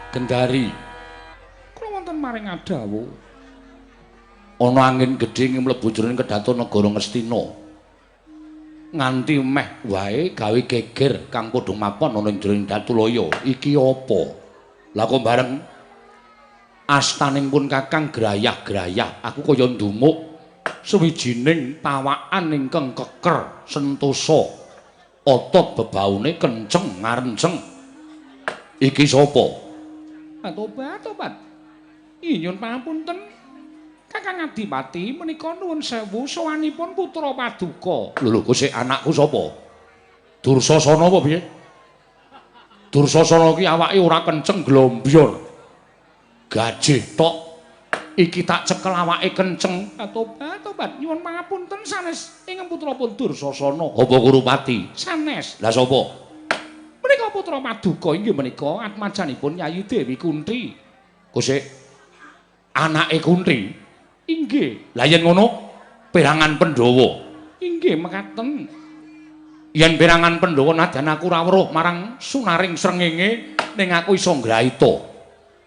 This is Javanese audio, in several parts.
Gendari. Kula wonten maring adawuh. Ana angin gedhe ing mlebu jroning kedaton negara Ngastina. Nganti meh wae gawe geger kang padha mapan ana ing jroning Datulaya. Iki apa? Lah kok bareng astaning pun Kakang grayah-grayah, aku kaya ndumuk suwijining pawakan ingkang keker sentosa. Otot bebaune kenceng ngarenceng. Iki sapa? Tobat, tobat. Inyun pangapunten. Kakang Adipati menika nuwun sewu sowanipun putra paduka. Lho lho, kok sik anakku sapa? Dursasana apa piye? Dursasana ki awake ora kenceng glombyur. Gajih tok. Iki tak cekel awake kenceng. Tobat, tobat. Nyuwun pangapunten sanes ingkang putra pun Dursasana. Apa Kurupati? Sanes. Lah sapa? Menika putra paduka inggih menika atmajanipun Yayi Dewi Kunti. Kok sik anake Kunti? Inggih. Lah yen ngono perangan Pandhawa. Inggih mekaten. Yen perangan Pandhawa nadyan aku ora weruh marang sunaring srengenge ning aku iso ngraita.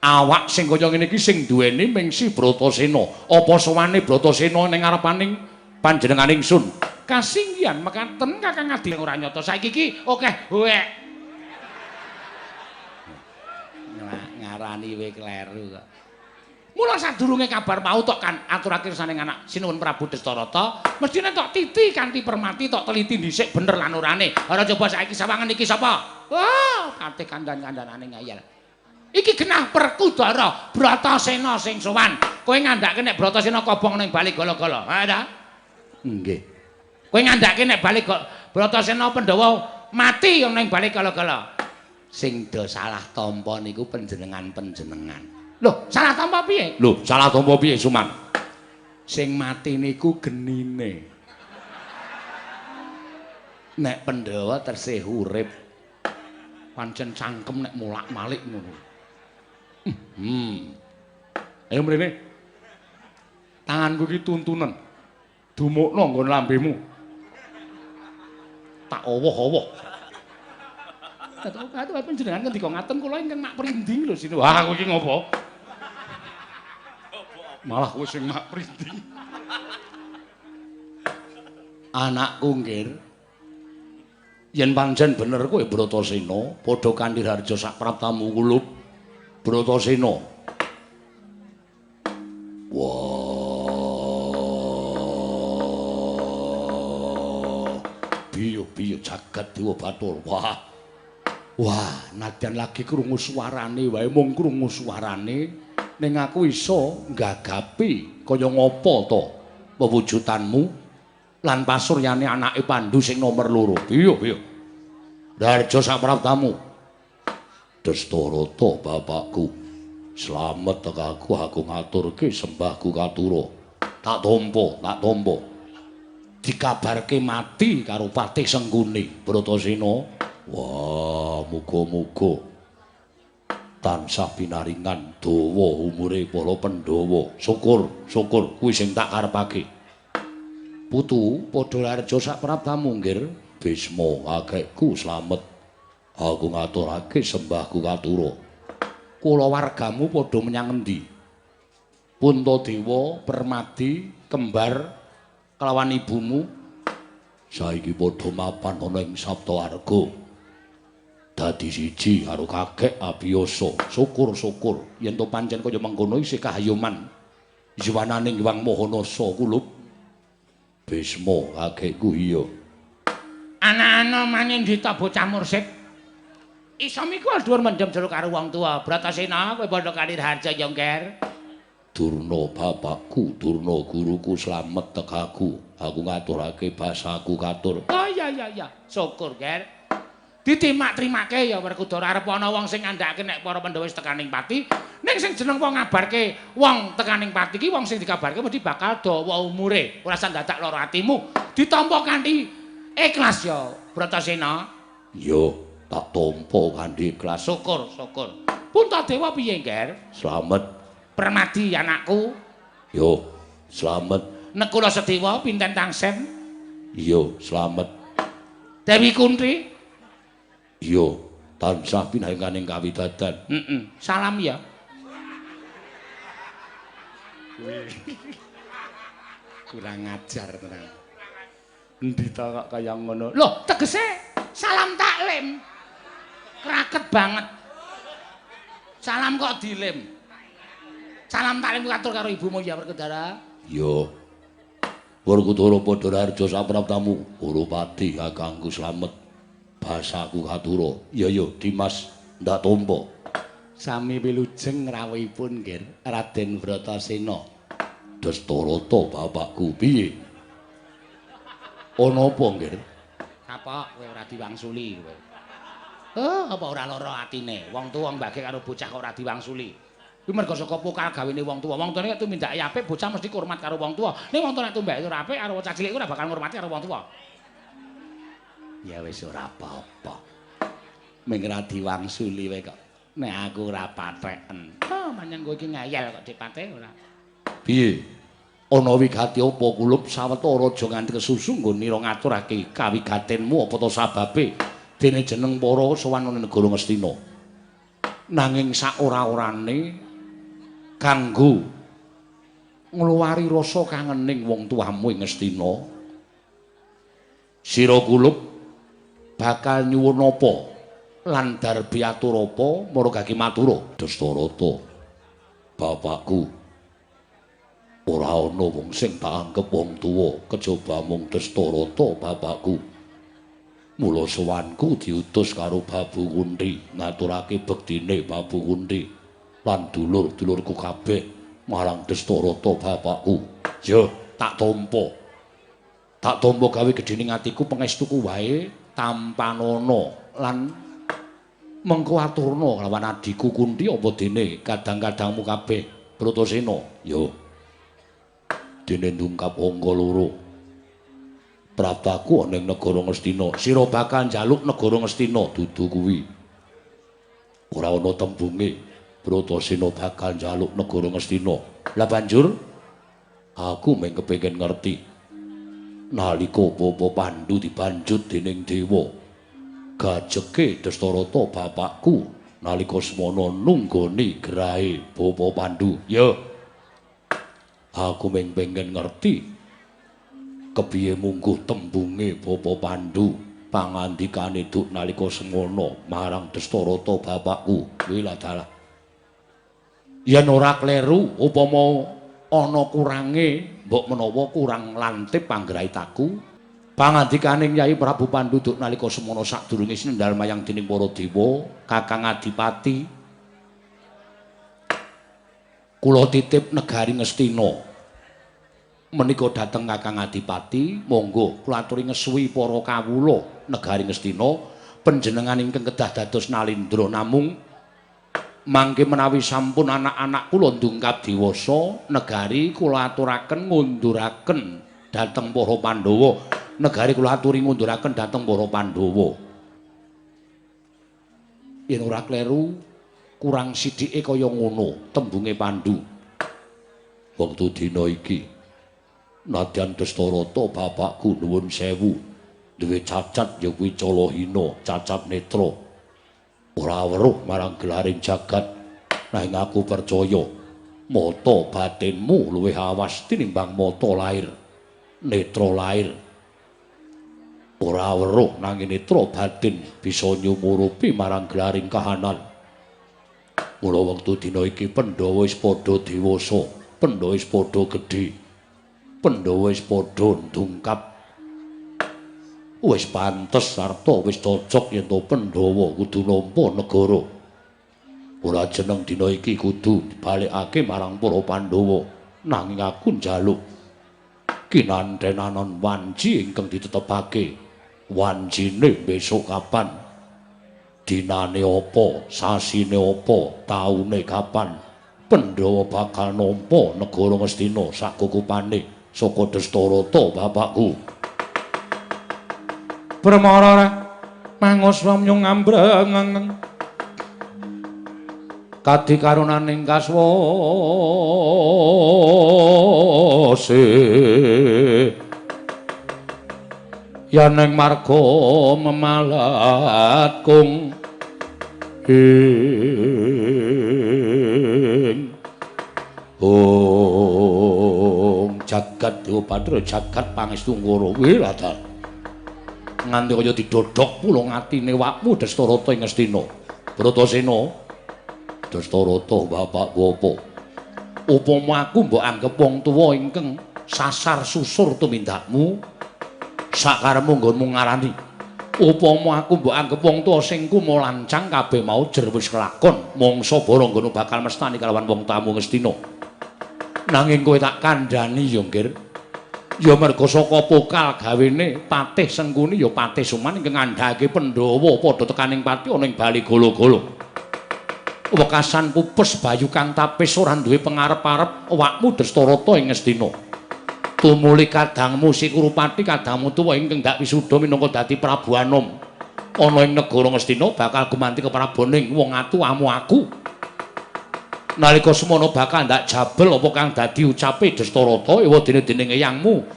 Awak sing kaya ngene iki sing duweni ming si Bratasena. Apa sowane Bratasena ning ngarepaning panjenengan ingsun? Kasinggihan mekaten Kakang Adi ora nyata. Saiki iki akeh wek. Ngarani we kleru kok. Mula sadurunge kabar mau tok kan aturake saning anak Sinuwun Prabu Destarata, mestine tok titi kanthi permati tok teliti dhisik bener lan orane. Ora coba saiki sawangan iki sapa? Wah, kate kandhan-kandhanane ngayal. Iki genah Perkudara Bratasena sing sowan. Kowe ngandhake nek Bratasena kobong ning bali gala-gala. Ha ta? Nggih. Kowe ngandhake nek bali Bratasena Pandhawa mati ning bali gala-gala. Sing do salah tampa niku panjenengan-panjenengan. Loh, salah tampa piye? Loh, salah tampa piye, Suman? Sing mati niku genine. Nek Pandhawa tesih urip, pancen cangkem nek molak-malik ngono. Ayo mrene. Tanganku iki tuntunen. Dumukno nggon lambemu. Tak owoh-owoh. Atuh panjenengan ngendika ngaten kula ingkang mak prinding lho sini. Wah, aku iki ngopo? Malah kowe sing mak prinding. Anakku nggir. Yen pancen bener kowe Bratasena, padha kanthi harja sak praptamu kulup. Bratasena. Wah. Biyo-biyo jagat dewa bathara. Wah. Wah, nadyan lagi krungu suarane wae mung krungu suarane ning aku iso nggagapi kaya ngapa to pewujudanmu lan pasuryane anake Pandu sing nomer 2. Piye piye? Darja sapraptamu. Destarata bapakku. Slamet tekaku aku ngaturke sembahku katura. Tak tampa, tak tampa. Dikabarke mati karo Patih Sengkuni Bratasena. Wah, muga-muga tansah pinaringan dawa umure para Pandhawa. Syukur, syukur kuwi sing tak karepake. Putu, padha larja sak praptamu nggir. Bisma, kakekku slamet. Aku ngaturake sembahku katura. Kulawargamu padha menyang endi? Puntadewa, Permadi, kembar kelawan ibumu saiki padha mapan ana ing Saptawarga. Dadi siji karo kakek abiyasa. Syukur-syukur yen to pancen kaya mengkono isih kahayoman yuwananing Hyang Mahanasa kulup. Bisma kakekku iya. Ana-ana manindita bocah mursid. Iso mikul dhuwur mendem jero karo wong tuwa. Bratasena kowe padha kanthi harja ya, Ngger. Durna bapakku, Durna guruku slamet tekaku. Aku ngaturake basaku katur. Oh iya iya iya. Syukur, Ger. Ditimak-trimake ya Werkudara arep ana wong sing ngandhake nek para Pandhawa wis tekaning pati. Ning sing jeneng wong ngabarke wong tekaning pati ki wong sing dikabarke mesti bakal dawa umure. Ora usah dadak lara atimu. Ditampa kanthi ikhlas ya, Bratasena. Iya, tak tampa kanthi ikhlas. Syukur, syukur. Puntadewa piye, Nger? Slamet. Permadi anakku. Yo, slamet. Nekula Sedewa pinten tangsen? Iya, slamet. Dewi Kunti? Iya, Tansah pinahingkaning kawidadan. Heeh. Salam ya. Kurang ajar tenan. Endi ta kok kaya ngono? Loh, tegese salam taklim. Kraket banget. Salam kok dilem. Salam taklim katur karo ibumu ya Werkudara. Yo. Werkudara padha raharja sapraptamu, Urupati kakangku slamet. Basaku katura. Ya ya Dimas ndak tampa. Sami wilujeng rawuhipun nggih Raden Bratasena. Dastarata bapakku piye? Ana apa nggih? Kapok kowe ora diwangsuli kowe. Oh, apa ora lara atine? Wong tuwa mbage karo bocah kok ora diwangsuli. Kuwi mergo saka pokal gawene wong tuwa. Wong tuwa nek tumindake apik, bocah mesti hormat karo wong tuwa. Nek wong tuwa nek tumindake ora apik karo bocah cilik ora bakal ngurmati karo wong tuwa. Ya wis ora apa-apa. Ming ora diwangsuli wae kok. Nek aku ora patheken. Oh, manyen kowe iki ngeyel kok dipate ora. Piye? Ana wigati apa kulup sawetara aja nganti kesusu nggone ngaturake kawigatenmu apa to sababe dene jeneng para sowan ana negara Ngastina. Nanging sak ora-orane kanggo ngluwari rasa kangening wong tuamu ing Ngastina, sira kulup bakal nyuwun apa lan darbi atur apa marang Gaki Matura. Dastarata, bapakku, ora ana wong sing tak anggep wong tuwa kejaba mung Dastarata bapakku. Mula sowanku diutus karo Babu Kunti ngaturake bektine Babu Kunti lan dulur-dulurku kabeh marang Dastarata bapakku. Ya, tak tampa. Tak tampa gawe gedhening atiku pangestuku wae tampanana lan mengko aturna lawan adhiku Kunti apa dene kadang-kadangmu kabeh Bratasena. Ya. Dene ndungkap angka loro. Praptaku ana ing negara Ngastina. Sira bakal njaluk negara Ngastina dudu kuwi. Ora ana tembunge Bratasena bakal njaluk negara Ngastina. Lah banjur aku mung kepengin ngerti nalika Bapa Pandu dibanjut dening dewa, gajeke Dastarata bapakku nalika semono nunggoni gerahe Bapa Pandu. Ya. Aku mung pengen ngerti kepiye mungguh tembunge Bapa Pandu pangandikane duk nalika semono marang Dastarata bapakku. Kuwi lah dalah. Yen ora kleru upama ana kurange mbok menawa kurang lantip panggraitaku, pangandikane Kyai Prabu Pandu duk nalika semono sadurunge sinendal mayang dening para dewa, Kakang Adipati, kula titip negari Ngastina. Menika dhateng Kakang Adipati, monggo kula aturi ngesuwi para kawula negari Ngastina, panjenengan ingkang kedah dados nalindra namung mangke menawi sampun anak-anak kula ndungkap dewasa, negari kula aturaken ngunduraken dhateng para Pandhawa. Negari kula aturi ngunduraken dhateng para Pandhawa. Yen ora kleru kurang sidhike kaya ngono tembunge Pandu. Wektu dina iki nadyan Dastarata bapakku nuwun sewu duwe cacat ya kuwi calahina, cacat netra. Ora weruh marang gelaring jagat, nanging aku percaya mata batinmu luwih awas tinimbang mata lair. Netra lair ora weruh nanging netra batin bisa nyumurupi marang gelaring kahanan. Mula wektu dina iki Pandhawa wis padha dewasa, Pandhawa wis padha gedhe, Pandhawa wis padha ndungkap. Wis pantes sarta wis cocok yen to Pandhawa kudu nampa negara. Ora jeneng dina iki kudu dibalekake marang para Pandhawa, nanging aku njaluk kinantenanan wanci ingkang ditetepake. Wancine besok kapan? Dinane apa? Sasine apa? Taune kapan? Pandhawa bakal nampa negara Ngastina sakukupane saka Dastarata bapakku. Brahmara manguswa nyung ambreng kadi karunaning kaswase yen ing marga memalat kung Ing ong jagat Dewa Bathara jagat pangestu Ngoro kuwi ladal. Nganti kaya didodhok pulung atine wakmu Dastarata ing Ngastina. Bratasena, Dastarata bapakku apa? Upama aku mbok anggep wong tuwa ingkang sasar susur tumindakmu, sakarepmu nggonmu ngarani. Upama aku mbok anggep wong tuwa sing kumulancang kabeh mau jer wis kelakon, mangsa bara nggonmu bakal mestani kalawan wong tamu Ngastina. Nanging kowe tak kandhani ya, Nggir. Ya merga saka pokal gawene Patih Sengkuni ya Patih Suman ingkang ngandhake Pandhawa padha tekaning pati ana ing bali gala-gala. Wekasan pupes bayu kang tapis ora duwe pengarep-arep awakmu Dastarata ing Ngastina. Tumuli kadangmu Si Kurupati kadangmu tuwa ingkang ndak wisuda minangka dadi Prabu Anom ana ing negara Ngastina bakal gumanti kepraboning wong atu amu aku. Nalika semono bakal ndak jabel apa kang dadi ucape Dastarata ewa dene dening eyangmu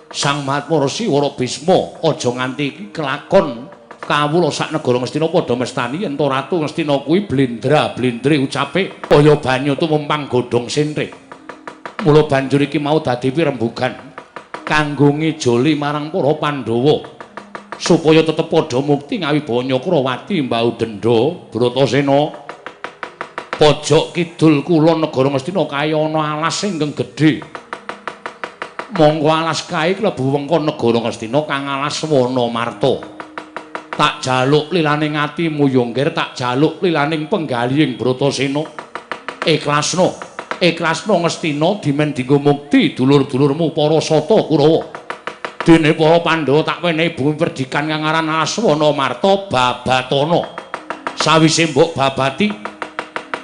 Sang Mahatma Resi Wara Bisma aja nganti iki kelakon kawula sak negara Ngastina padha mestani yen to ratu Ngastina kuwi blendra-blendre ucape kaya banyu tumempang godhong sentre. Mula banjur iki mau dadi pirembugan kanggo ngijoli marang para Pandhawa supaya tetep padha mukti ngawibawa Nyakrawati mbau dendha. Bratasena, pojok kidul kulon negara Ngastina kaya ana alas ingkang gedhe. Mongko alas kae klebu wengkon negara Ngastina kang alas Wanamarta. Tak jaluk lilaning atimu ya Nggir, tak jaluk lilaning penggalihing Bratasena. Ikhlasno, ikhlasno Ngastina dimen dinggo mukti dulur-dulurmu para Sata Kurawa. Dene para Pandhawa tak wenehi bumi perdikan kang aran alas Wanamarta babatana. Sawise mbok babati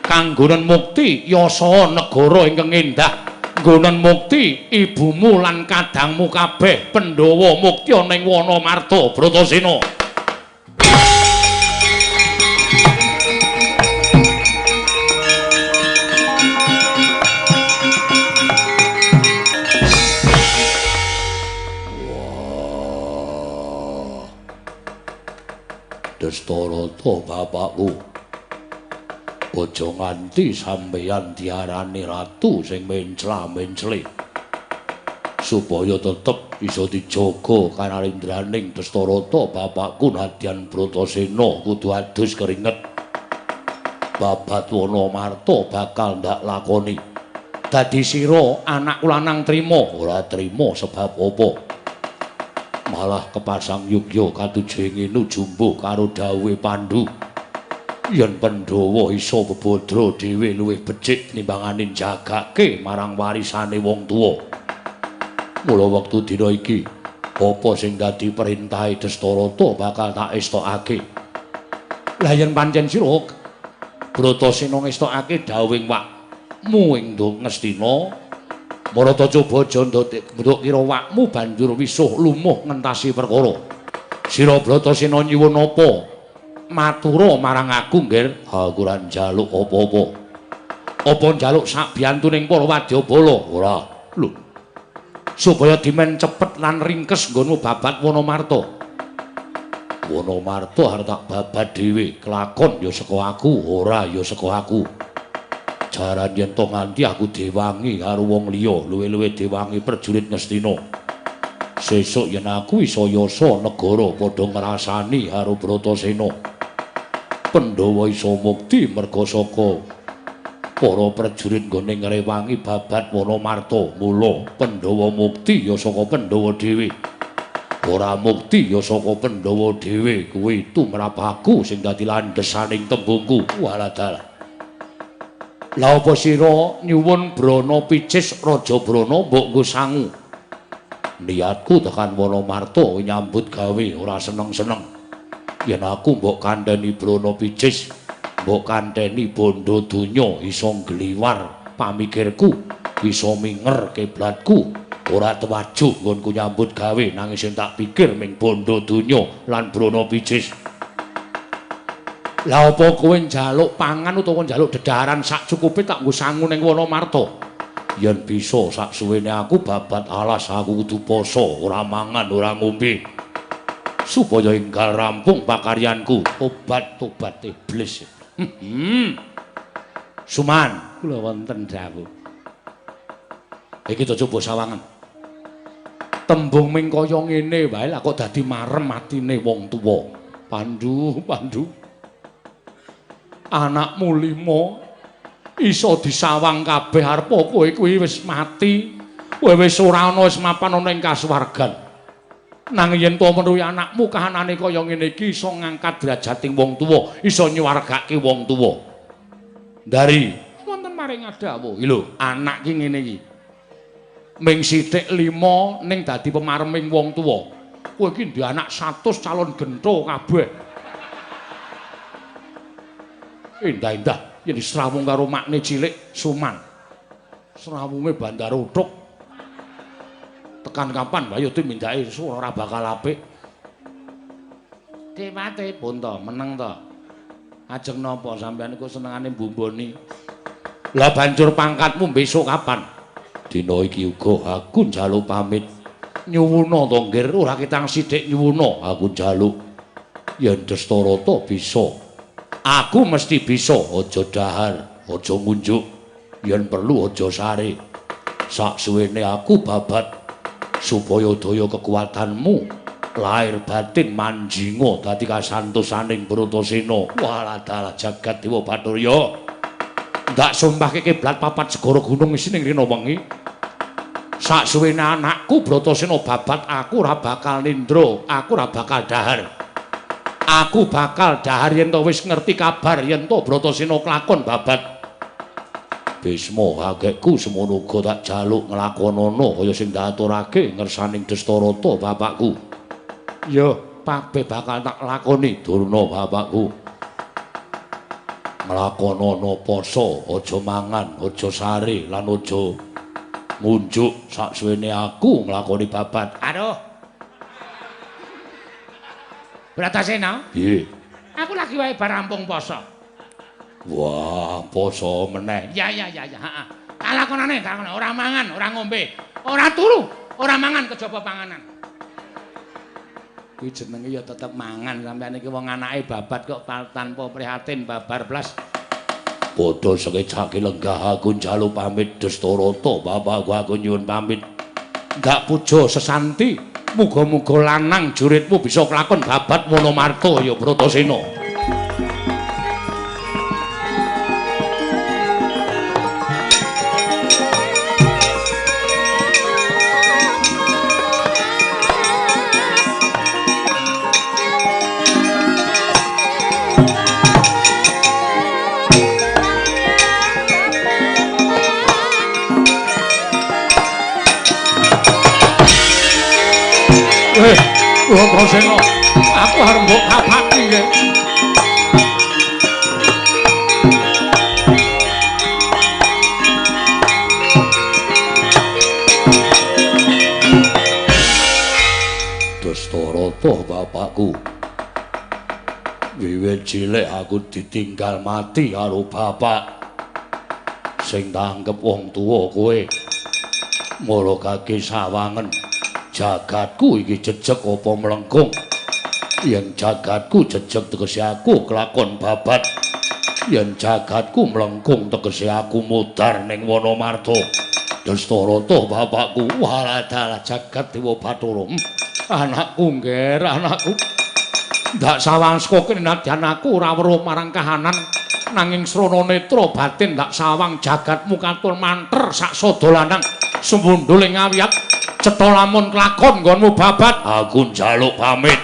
kanggonen mukti yasa negara ingkang endah, nggonen mukti ibumu lan kadangmu kabeh Pandhawa mukti ana ing Wanamarta. Bratasena. Wah, Dastarata bapakku, aja nganti sampeyan diarani ratu sing mencla-mencle supaya tetep iso dijaga kanalindraning Dastarata bapakku nadyan Bratasena kudu adus keringet. Babat Wanamarta bakal ndak lakoni. Dadi sira anakku lanang trima ora trima sebab apa? Malah kepasang yugya katuju nginu jumbuh karo dawuhe Pandhu. Yen Pandhawa iso bebadra dhewe luwih becik timbangane njagake marang warisane wong tuwa. Mula wektu dina iki apa sing dadi perintahe Dastarata bakal tak estokake. Lah yen pancen sira Bratasena ngestokake dawuhing wakmu ing Ngastina, marata coba aja nduk kira wakmu banjur wisuh lumuh ngentasi perkara. Sira Bratasena nyuwun apa? Matura marang aku, Nggir. Aku ora njaluk apa-apa. Apa njaluk sak biyantuning para wadyabala? Ora. Lho. Supaya dimen cepet lan ringkes nggonmu babat Wanamarta. Wanamarta arep tak babat dhewe, kelakon ya saka aku, ora ya saka aku. Jaran yen to nganti aku diwangi karo wong liya, luwih-luwih diwangi prajurit Ngastina. Sesuk yen aku iso yasa negara padha ngrasani karo Bratasena. Pandhawa iso mukti merga saka para prajurit nggone ngrewangi babat Wanamarta. Mula Pandhawa mukti ya saka Pandhawa dhewe. Ora mukti ya saka Pandhawa dhewe kuwi tumrap aku sing dadi landhesaning tembungku. Waladalah. Lah apa sira nyuwun Brana Picis Raja Brana mbok nggo sangu? Niatku tekan Wanamarta nyambut gawe ora seneng-seneng. Yen aku mbok kandhani Brana Picis, mbok kandhani bondo donya iso ngliwar pamikirku, iso minger kiblatku, ora tewajuh nggonku nyambut gawe nanging sing tak pikir ming bondo donya lan Brana Picis. Lah apa kowe njaluk pangan utawa njaluk dedaharan sak cukupe tak nggo sangu ning Wanamarta? Yen bisa sak suwene aku babat alas aku kudu poso, ora mangan, ora ngombe. Supaya enggal rampung pakaryanku. Tobat-tobat iblis. Suman, kula wonten dawuh. Iki to coba sawangan. Tembung ming kaya ngene wae lah kok dadi marem atine wong tuwa. Pandu, Pandu. Anakmu 5 iso disawang kabeh arep kowe kuwi wis mati. Kowe wis ora ana wis mapan ana ing kasuwargan. Nanging yen to meruhi anakmu kahanane kaya ngene iki iso ngangkat derajating wong tuwa, iso nyuwargake wong tuwa. Dari wonten maring dawuh. Iki lho, anak ki ngene iki. Ming sithik 5 ning dadi pemareming wong tuwa. Kowe iki ndek anak 100 calon gentho kabeh. Endah-endah yen disrawung karo makne cilik Suman. Srawunge bandar uthuk. Tekan kapan wae tumindake ora bakal apik. Dewate pun to meneng to. Ajeng napa sampeyan iku senengane mbumboni. Lah banjur pangkatmu besok kapan? Dina iki uga aku njaluk pamit. Nyuwuna to nggir ora ketang sithik nyuwuna aku njaluk. Yen Dastarata bisa. Aku mesti bisa, aja dahar, aja ngunjuk. Yen perlu aja sare. Saksuwene aku babat supaya daya kekuatanmu lahir batin manjinga dadi kasantosaning Bratasena. Walah dalah jagat Dewa Bathara. Ndak sumpahke kiblat papat segara gunung isine ing rina wengi. Saksuwene anakku Bratasena babat aku ora bakal nindra, aku ora bakal dahar. Aku bakal dahar yen to wis ngerti kabar yen to Bratasena klakon babat. Bisma agekku semono uga tak jaluk nglakonana kaya sing diaturake ngersaning Dastarata bapakku. Ya, kabeh bakal tak lakoni Durna bapakku. Nglakonana poso, aja mangan, aja sare lan aja ngunjuk saksuwene aku nglakoni babat. Aduh. Bratasena? Piye? Aku lagi wae bar rampung poso. Wah, poso meneh. Ya ya ya ya, heeh. Tak lakonane, tak lakonane, ora mangan, ora ngombe, ora turu, ora mangan kejaba panganan. Kuwi jenenge ya tetep mangan, sampeyan iki wong anake babat kok tanpa prihatin babar blas. Padha sekecake lenggah aku njaluk pamit Dastarata, bapakku aku nyuwun pamit. Ndak puja sesanti, muga-muga lanang juritmu bisa kelakon babat Wonomarta ya Bratasena. Bratasena, aku arep mbok kapaki nggih. Dastarata bapakku. Wiwit cilik aku ditinggal mati karo bapak. Sing tanggep wong tuwa kowe. Mula kaki sawangen. Jagatku iki jejeg apa mlengkung? Yen jagatku jejeg tegese aku kelakon babat. Yen jagatku mlengkung tegese aku mudhar ning Wonomarta. Dastarata bapakku, walah dalah jagat Dewa Bathara. Anakku ngger, anakku. Ndak sawang saka kene nadyan aku ora weruh marang kahanan nanging srana netra batin ndak sawang jagatmu katon manter sak sada lanang sembundul ing awiyat. Cetha lamun kelakon nggonmu babat, aku njaluk pamit.